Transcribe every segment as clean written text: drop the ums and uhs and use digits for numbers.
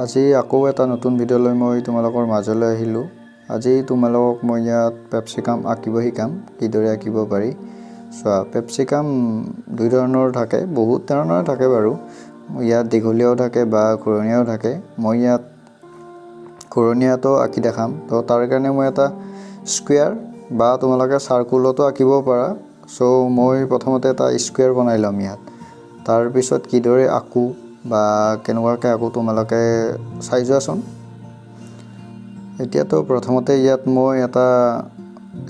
আজি আকৌ এটা নতুন ভিডিঅ' লৈ মই তোমালোকৰ মাজলৈ আহিলোঁ। আজি তোমালোকক মই ইয়াত পেপচিকাম আঁকিব শিকাম, কিদৰে আঁকিব পাৰি। চোৱা, পেপচিকাম দুই ধৰণৰ থাকে, বহুত ধৰণৰ থাকে বাৰু। ইয়াত দীঘলীয়াও থাকে বা ঘূৰণীয়াও থাকে। মই ইয়াত ঘূৰণীয়াটো আঁকি দেখাম। তো তাৰ কাৰণে মই এটা স্কুৱেৰ বা তোমালোকে চাৰ্কুলতো আঁকিব পাৰা। চ' মই প্ৰথমতে এটা স্কুৱেৰ বনাই ল'ম ইয়াত। তাৰপিছত কিদৰে আঁকো বা কেনেকুৱাকৈ আঁকো তোমালোকে চাই যোৱাচোন। এতিয়াতো প্ৰথমতে ইয়াত মই এটা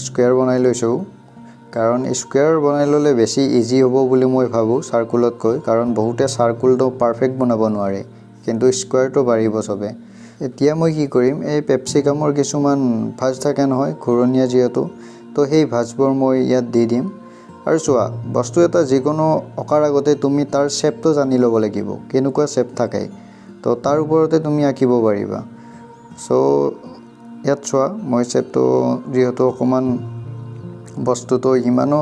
স্কুৱেৰ বনাই লৈছোঁ, কাৰণ স্কুৱেৰ বনাই ল'লে বেছি ইজি হ'ব বুলি মই ভাবোঁ চাৰ্কুলতকৈ। কাৰণ বহুতে চাৰ্কুলটো পাৰফেক্ট বনাব নোৱাৰে, কিন্তু স্কুৱেৰটো পাৰিব চবে। এতিয়া মই কি কৰিম, এই পেপচিকামৰ কিছুমান ভাঁজ থাকে নহয়, ঘূৰণীয়া যিহেতু, তো সেই ভাঁজবোৰ মই ইয়াত দি দিম। আৰু চোৱা, বস্তু এটা যিকোনো অঁকাৰ আগতে তুমি তাৰ শ্বেপটো জানি ল'ব লাগিব, কেনেকুৱা শ্বেপ থাকে, তো তাৰ ওপৰতে তুমি আঁকিব পাৰিবা। চ' ইয়াত চোৱা, মই শ্বেপটো যিহেতু অকণমান বস্তুটো ইমানো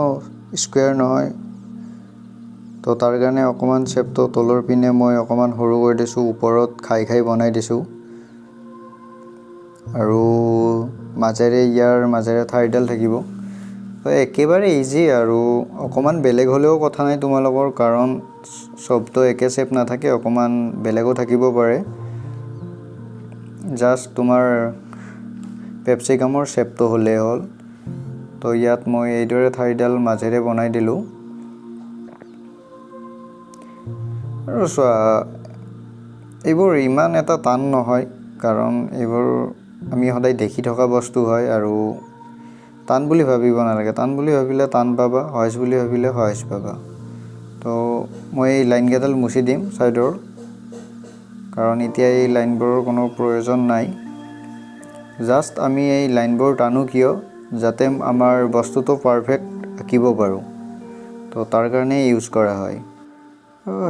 স্কুৱেৰ নহয়, তো তাৰ কাৰণে অকণমান শ্বেপটো তলৰ পিনে মই অকণমান সৰু কৰি দিছোঁ, ওপৰত খাই খাই বনাই দিছোঁ। আৰু মাজেৰে ইয়াৰ মাজেৰে ঠাৰিডাল থাকিব। তো একেবাৰে ইজি আৰু অকণমান বেলেগ হ'লেও কথা নাই তোমালোকৰ, কাৰণ চবটো একে শ্বেপ নাথাকে, অকণমান বেলেগো থাকিব পাৰে। জাষ্ট তোমাৰ পেপচিকামৰ শ্বেপটো হ'লেই হ'ল। তো ইয়াত মই এইদৰে ঠাৰিডাল মাজেৰে বনাই দিলোঁ। আৰু চোৱা, এইবোৰ ইমান এটা টান নহয়, কাৰণ এইবোৰ আমি সদায় দেখি থকা বস্তু হয় আৰু টান বুলি ভাবিব নালাগে। টান বুলি ভাবিলে টান পাবা, সহজ বুলি ভাবিলে সহজ পাবা। তো মই এই লাইনকেইডাল মুচি দিম ছাইডৰ, কাৰণ এতিয়া এই লাইনবোৰৰ কোনো প্ৰয়োজন নাই। জাষ্ট আমি এই লাইনবোৰ টানো কিয়, যাতে আমাৰ বস্তুটো পাৰফেক্ট আঁকিব পাৰোঁ, তো তাৰ কাৰণে ইউজ কৰা হয়।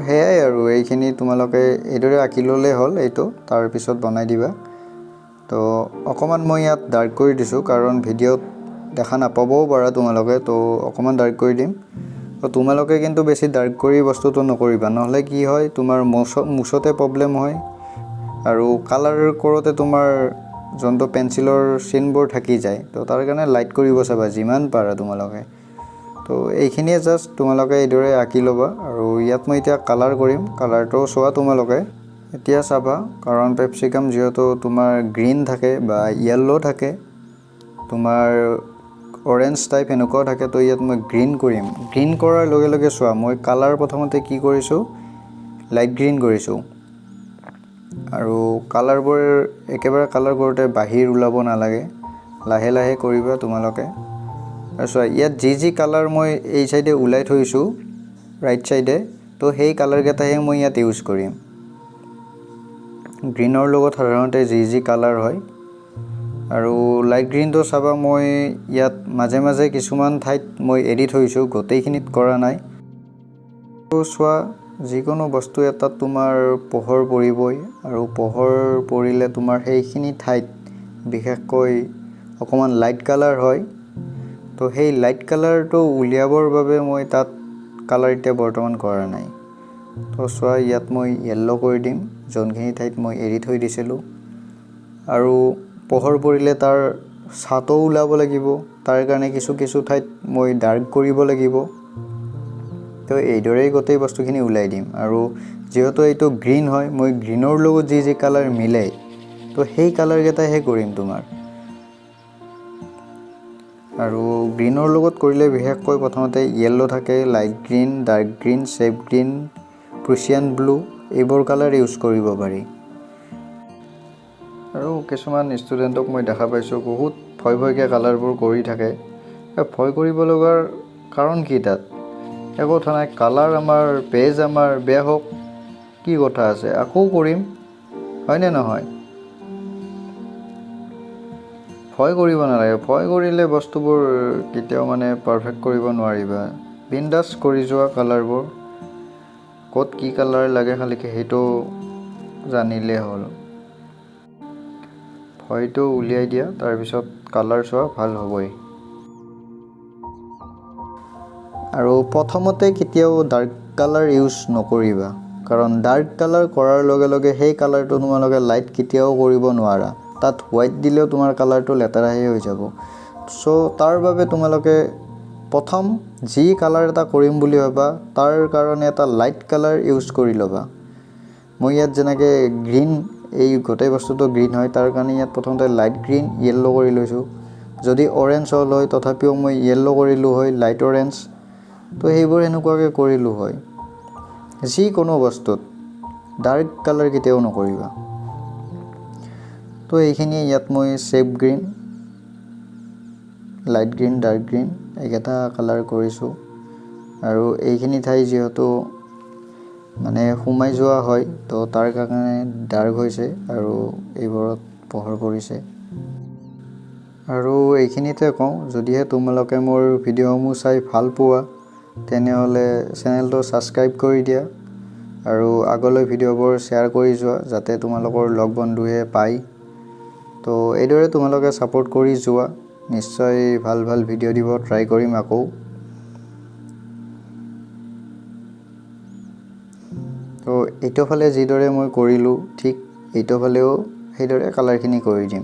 সেয়াই আৰু এইখিনি তোমালোকে এইদৰে আঁকি ল'লেই হ'ল এইটো, তাৰপিছত বনাই দিবা। তো অকণমান মই ইয়াত ডাৰ্ক কৰি দিছোঁ, কাৰণ ভিডিঅ'ত দেখা নাপাবও পাৰা তোমালোকে, তো অকণমান ডাৰ্ক কৰি দিম। তো তোমালোকে কিন্তু বেছি ডাৰ্ক কৰি বস্তুটো নকৰিবা, নহ'লে কি হয় তোমাৰ মুচতে প্ৰব্লেম হয় আৰু কালাৰ কৰোঁতে তোমাৰ যোনটো পেঞ্চিলৰ চিনবোৰ থাকি যায়। তো তাৰ কাৰণে লাইট কৰিব চাবা যিমান পাৰা তোমালোকে। তো এইখিনিয়ে জাষ্ট তোমালোকে এইদৰে আঁকি ল'বা। আৰু ইয়াত মই এতিয়া কালাৰ কৰিম, কালাৰটো চোৱা তোমালোকে এতিয়া চাবা, কাৰণ পেপচিকাম যিহেতু তোমাৰ গ্ৰীণ থাকে বা য়েল্ল' থাকে, তোমাৰ অৰেঞ্জ টাইপ এনেকুৱাও থাকে। তো ইয়াত মই গ্ৰীণ কৰিম। গ্ৰীণ কৰাৰ লগে লগে চোৱা, মই কালাৰ প্ৰথমতে কি কৰিছোঁ, লাইট গ্ৰীণ কৰিছোঁ। আৰু কালাৰবোৰ একেবাৰে কালাৰ কৰোঁতে বাহিৰ ওলাব নালাগে, লাহে লাহে কৰিবা তোমালোকে। আৰু চোৱা, ইয়াত যি যি কালাৰ মই এই চাইডে ওলাই থৈছোঁ ৰাইট চাইডে, তো সেই কালাৰকেইটাহে মই ইয়াত ইউজ কৰিম। গ্ৰীণৰ লগত সাধাৰণতে যি যি কালাৰ হয়। আৰু লাইট গ্ৰীণটো চাবা, মই ইয়াত মাজে মাজে কিছুমান ঠাইত মই এৰি থৈছোঁ, গোটেইখিনিত কৰা নাই। চোৱা, যিকোনো বস্তু এটাত তোমাৰ পোহৰ পৰিবই, আৰু পোহৰ পৰিলে তোমাৰ সেইখিনি ঠাইত বিশেষকৈ অকণমান লাইট কালাৰ হয়। তো সেই লাইট কালাৰটো উলিয়াবৰ বাবে মই তাত কালাৰ এতিয়া বৰ্তমান কৰা নাই। তো চোৱা, ইয়াত মই য়েল্ল' কৰি দিম যোনখিনি ঠাইত মই এৰি থৈ দিছিলোঁ। আৰু পোহৰ পৰিলে তাৰ ছাঁটো ওলাব লাগিব, তাৰ কাৰণে কিছু কিছু ঠাইত মই ডাৰ্ক কৰিব লাগিব। তো এইদৰেই গোটেই বস্তুখিনি ওলাই দিম। আৰু যিহেতু এইটো গ্ৰীণ হয়, মই গ্ৰীণৰ লগত যি যি কালাৰ মিলে, তো সেই কালাৰকেইটাহে কৰিম তোমাৰ। আৰু গ্ৰীণৰ লগত কৰিলে বিশেষকৈ প্ৰথমতে য়েল্ল' থাকে, light green, dark green, sap green, Prussian blue, এইবোৰ কালাৰ ইউজ কৰিব পাৰি। আৰু কিছুমান ষ্টুডেণ্টক মই দেখা পাইছোঁ বহুত ভয় ভয়কৈ কালাৰবোৰ কৰি থাকে। ভয় কৰিব লগাৰ কাৰণ কি তাত? একো কথা নাই, কালাৰ আমাৰ পেজ আমাৰ বেয়া হওক কি কথা আছে, আকৌ কৰিম, হয়নে নহয়? ভয় কৰিব নালাগে। ভয় কৰিলে বস্তুবোৰ কেতিয়াও পাৰফেক্ট কৰিব নোৱাৰিবা। বিন্দাছ কৰি যোৱা কালাৰবোৰ, ক'ত কি কালাৰ লাগে খালি সেইটো জানিলেই হ'ল। ভয়টো উলিয়াই দিয়া, তাৰপিছত কালাৰ চোৱা ভাল হ'বই। আৰু প্ৰথমতে কেতিয়াও ডাৰ্ক কালাৰ ইউজ নকৰিবা, কাৰণ ডাৰ্ক কালাৰ কৰাৰ লগে লগে সেই কালাৰটো তোমালোকে লাইট কেতিয়াও কৰিব নোৱাৰা। তাত হোৱাইট দিলেও তোমাৰ কালাৰটো লেতেৰাহে হৈ যাব। চ' তাৰ বাবে তোমালোকে প্ৰথম যি কালাৰ এটা কৰিম বুলি ভাবা তাৰ কাৰণে এটা লাইট কালাৰ ইউজ কৰি ল'বা। মই ইয়াত যেনেকৈ গ্ৰীণ, এই গোটেই বস্তুটো গ্ৰীণ হয়, তাৰ কাৰণে ইয়াত প্ৰথমতে লাইট গ্ৰীণ য়েল্ল' কৰি লৈছোঁ। যদি অৰেঞ্জ হ'ল হয় তথাপিও মই য়েল্ল' কৰিলোঁ হয়, লাইট অৰেঞ্জ। তো সেইবোৰ সেনেকুৱাকৈ কৰিলোঁ হয়। যিকোনো বস্তুত ডাৰ্ক কালাৰ কেতিয়াও নকৰিবা। তো এইখিনি ইয়াত মই sap green, light green, dark green এইকেইটা কালাৰ কৰিছোঁ। আৰু এইখিনি ঠাই যিহেতু মানে সোমাই যোৱা হয়, তো তাৰ কাৰণে ডাৰ্ক হৈছে আৰু এইবোৰত পোহৰ পৰিছে। আৰু এইখিনিতে কওঁ, যদিহে তোমালোকে মোৰ ভিডিঅ'সমূহ চাই ভাল পোৱা তেনেহ'লে চেনেলটো ছাবস্ক্ৰাইব কৰি দিয়া আৰু আগলৈ ভিডিঅ'বোৰ শ্বেয়াৰ কৰি যোৱা, যাতে তোমালোকৰ লগ বন্ধুৱে পায়। তো এইদৰে তোমালোকে ছাপোৰ্ট কৰি যোৱা, নিশ্চয় ভাল ভাল ভিডিঅ' দিব ট্ৰাই কৰিম আকৌ। তো এইটো ফালে যিদৰে মই কৰিলোঁ, ঠিক এইটো ফালেও সেইদৰে কালাৰখিনি কৰি দিম।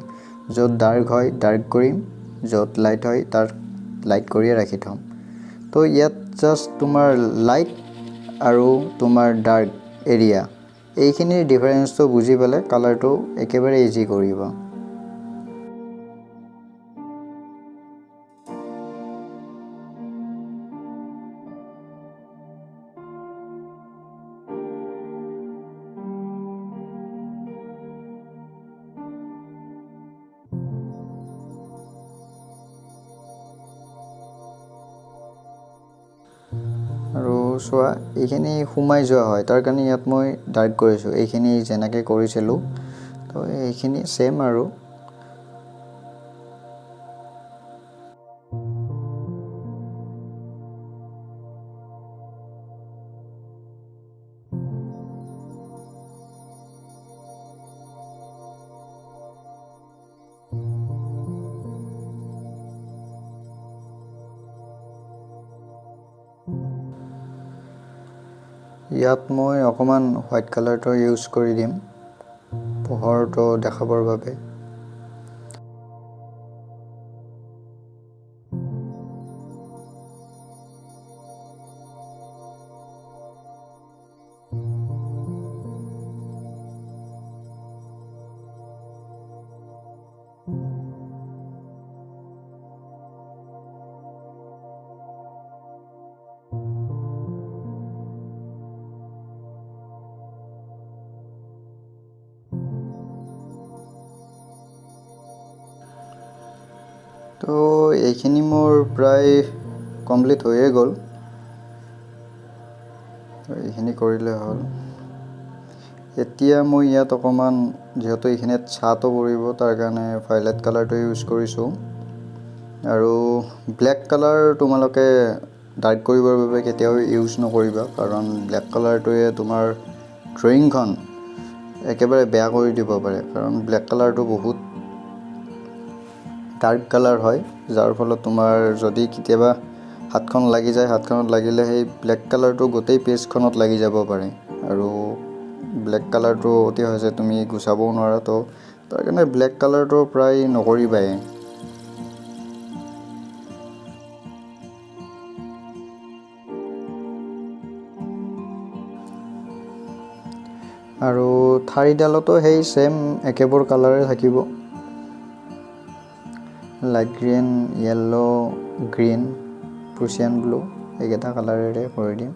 য'ত ডাৰ্ক হয় ডাৰ্ক কৰিম, য'ত লাইট হয় তাত লাইট কৰিয়ে ৰাখি থ'ম। তো ইয়াত জাষ্ট তোমাৰ লাইট আৰু তোমাৰ ডাৰ্ক এৰিয়া এইখিনিৰ ডিফাৰেঞ্চটো বুজি পালে কালাৰটো একেবাৰে ইজি কৰিব। আৰু চোৱা এইখিনি সোমাই যোৱা হয়, তাৰ কাৰণে ইয়াত মই ডাৰ্ক কৰিছোঁ, এইখিনি যেনেকৈ কৰিছিলোঁ তো এইখিনি ছেম। আৰু ইয়াত মই অকণমান হোৱাইট কালাৰটো ইউজ কৰি দিম পোহৰটো দেখাবৰ বাবে। তো এইখিনি মোৰ প্ৰায় কমপ্লিট হৈয়ে গ'ল, এইখিনি কৰিলে হ'ল। এতিয়া মই ইয়াত অকণমান যিহেতু এইখিনিত ছাঁটো পৰিব তাৰ কাৰণে ভাইলেট কালাৰটো ইউজ কৰিছোঁ। আৰু ব্লেক কালাৰ তোমালোকে ডাৰ্ক কৰিবৰ বাবে কেতিয়াও ইউজ নকৰিবা, কাৰণ ব্লেক কালাৰটোৱে তোমাৰ ড্ৰয়িংখন একেবাৰে বেয়া কৰি দিব পাৰে। কাৰণ ব্লেক কালাৰটো বহুত ডাৰ্ক কালাৰ হয়, যাৰ ফলত তোমাৰ যদি কেতিয়াবা হাতখন লাগি যায়, হাতখনত লাগিলে সেই ব্লেক কালাৰটো গোটেই পেজখনত লাগি যাব পাৰে আৰু ব্লেক কালাৰটো অতি সহজে তুমি গুচাবও নোৱাৰা। তো তাৰ কাৰণে ব্লেক কালাৰটো প্ৰায় নকৰিবাই। আৰু ঠাৰিডালতো সেই ছেম একেবোৰ কালাৰে থাকিব, light green, yellow, green, Prussian blue এইকেইটা কালাৰেৰে কৰি দিম।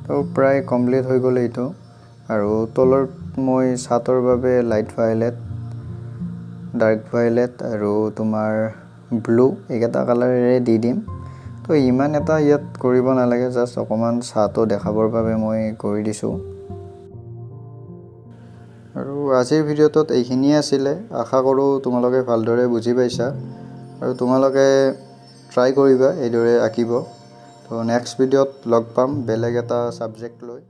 তো প্ৰায় কমপ্লিট হৈ গ'ল এইটো। আৰু তলত মই ছাঁটোৰ বাবে লাইট ভাইলেট, ডাৰ্ক ভাইলেট আৰু তোমাৰ ব্লু এইকেইটা কালাৰেৰে দি দিম। তো ইমান এটা ইয়াত কৰিব নালাগে, জাষ্ট অকণমান ছাঁটো দেখাবৰ বাবে মই কৰি দিছোঁ। আৰু আজিৰ ভিডিঅ'টোত এইখিনিয়ে আছিলে। আশা কৰোঁ তোমালোকে ভালদৰে বুজি পাইছা আৰু তোমালোকে ট্ৰাই কৰিবা এইদৰে আঁকিব। তো নেক্সট ভিডিঅ'ত লগ পাম বেলেগ এটা ছাবজেক্ট লৈ।